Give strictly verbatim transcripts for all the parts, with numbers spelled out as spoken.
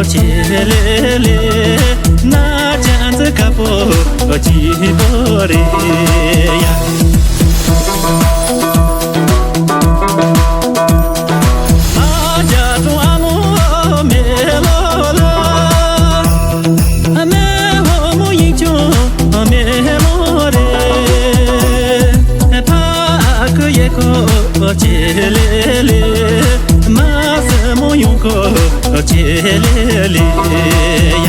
ཆེ་ལེ་ལེ། ན་ཅན་ཙི་ཁ་པོ་ཅི་པོ་རེ་ཡ། ཨ་ཅག་ཀྲུང་ཨ་ལོ་མེ་ལོ་ལ། ཨ་མེ་ཧོ་མོ་ཡིན་ཆུང་མེ་ལོ་རེ། ཕ་ཁུ་ཡེ་ཁོ་ཆེ་ལེ་ལེ། མ་སེ་མོ་ཡོང་ཁོ་ཆེ་ལེ་ལེ་ཡ།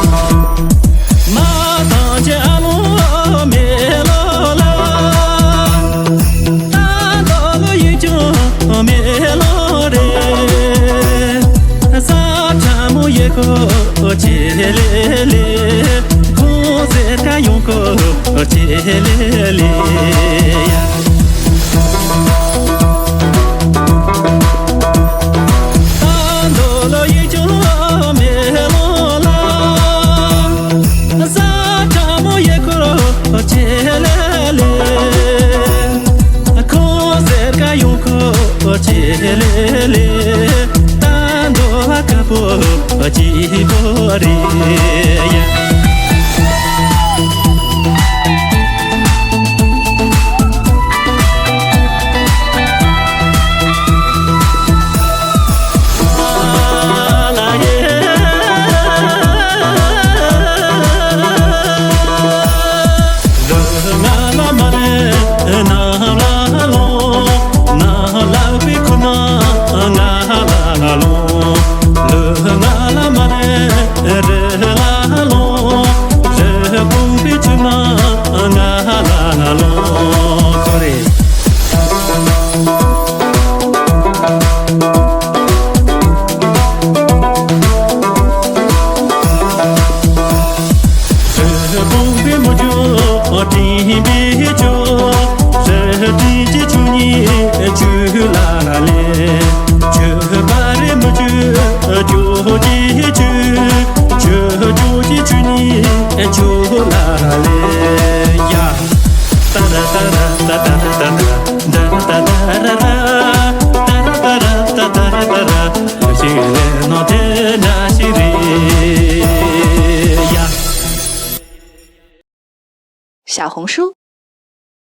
མ་དང་ཅི་ཨ་ལོ་མེ་ལོ་ལ། ད་དོ་ལོ་ཡིན་ཆུང་མེ་ལོ་རེ། ས་ཁྲ་མོ་ཡེ་ཁོ་ཆེ་ལེ་ལེ། ཁོང་ཟེར་ཁ་ཡོང་ཁོ་ཆེ་ལེ་ལེ་ཡ། ད་དོ་ལོ་ཡིན་ཆུང་མེ་ལོ་ལ། ས་ཁྲ་མོ་ཡེ་ཁོ་ཆེ་ལེ་ལེ། ཁོང་ཟེར་ཁ་ཡོང་ཁོ་ཆེ་ལེ་ལེ། ད་འདོ་བ་ཁ་པོ་ཅི་པོ་རེ་ཡ།